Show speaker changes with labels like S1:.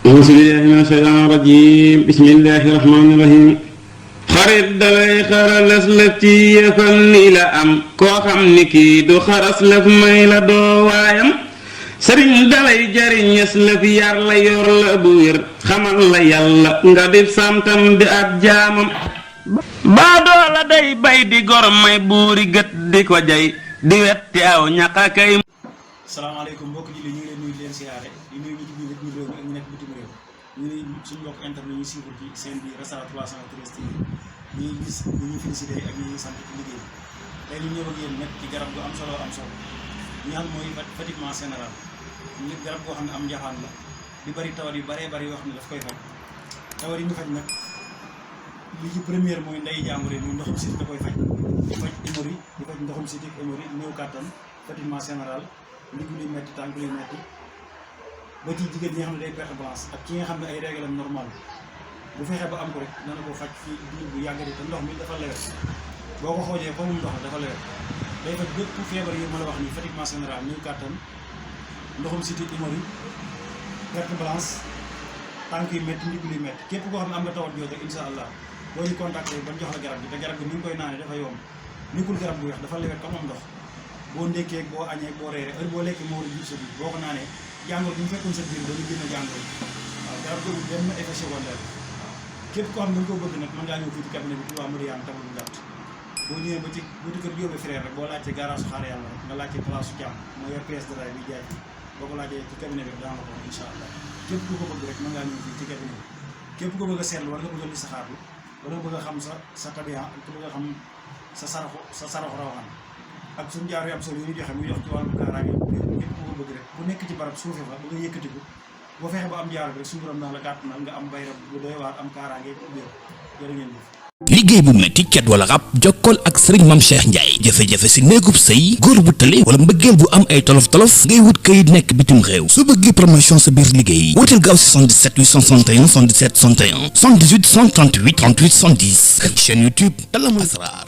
S1: أعوذ بالله من الشيطان الرجيم بسم الله الرحمن الرحيم xarit dalay xaralas lëf ci yëfal ni la am koo xam ni kii du xaras lëf may la doo waayam sëriñ dalay jariñes lëf yar la yor la bu wér xamal la yàlla nga di santam di ab jaamam baadoo la day bay di gor may buuri gët di ko jay di wetti aw ñaqa kay.
S2: salaamaaleykum mbokk ji li ñu ngi leen nuyu leen siyaare di nuyu ñu ci biir réew mi ak ñu nekk bitim réew ñu ngi suñu mbokk internet ñu suivre ci seen bi Rasa 313 TV ñu ngi gis ñu ñu félicité ak ñu sant ci liggéey tey ñu ñëw ak yéen nag ci garab gu am solo ñu xam mooy fatiguement général ñu garab goo xam ne am njaxaan la di bari tawat yu baree bari yoo xam ne daf koy faj tawat yi ñu faj nag li ci première mooy nday jàngoro muy ndoxum siti da koy faj di faj hémorroïde di faj ndoxum siti ak hémorroïde néew kàttan fatiguement général ndigg luy metti tànk luy metti ba ci jigéen ñi nga xam ne day perte blanche ak ki nga xam ne ay réglam normal bu fexee ba am ko rek dana ko faj fii diir bu yàggati te ndox mi dafa lewet boo ko xoojee comme ndox dafa lewet day faj bépp feebar yi ma la wax nii fatiguement général néew kàttan ndoxum siti hémorroïde perte blanche tànk yu metti ndigg luy metti képp koo xam ne am nga tawat jooju rek insha allah boo ñu contacté ban jox la garab bi te garab bi ni nga koy naanee dafa yomb nekkul garab bu weex dafa lewet comme am ndox boo ndekkee boo añee boo reeree heure boo lekkee moo war a jub sa biir boo ko naanee jàngoro bi ñu fekkoon sa biir dañu génn jàngoro yi waaw garab googu benn effet secondaire képp koo xam ne da nga ko bëgg nag mën ngaa ñëw fii ci cabinet bi Touba Madiyana tabul bu gàtt boo ñëwee ba ci buti kër Jóobe frère rek boo laajtee garage xaar yàlla rek nga laajtee place su jàmm moo yor pièce de rail bi jaay boo ko laajee ci cabinet bi daan la ko incha allah képp ku ko bëgg rek mën ngaa ñëw fii ci cabinet bi képp ko bëgg a seetlu wala nga bëgg a listixaarlu wala nga bëgg a xam sa tabiya ak bëgg a xam sa saraxu rawaxan ak suñu jaar yu am solo yi ñu joxe muy dox ci wàllu kaaraange képp ku ko bëgg rek bu nekk ci barab suufe fa ba nga yëkkatiku boo fexe ba am jaar bi rek suñu borom naa la gàtt na nga am bayrab bu doy waar am kaaraange ubbeeku jërë ngeen jëf.
S3: liggéey bu metti cat wala rab jokkool ak sëriñ Mame Cheikh Ndiaye jafe-jafe si néegub sëy góor bu tële wala mbëggeel bu am ay tolof-tolof ngay wut kayit nekk bitim réew su bëggee promotion sa biir liggéey wuteel gaaw si 77 861 77 61 78 138 38 70 chaîne YouTube Talamul Asrar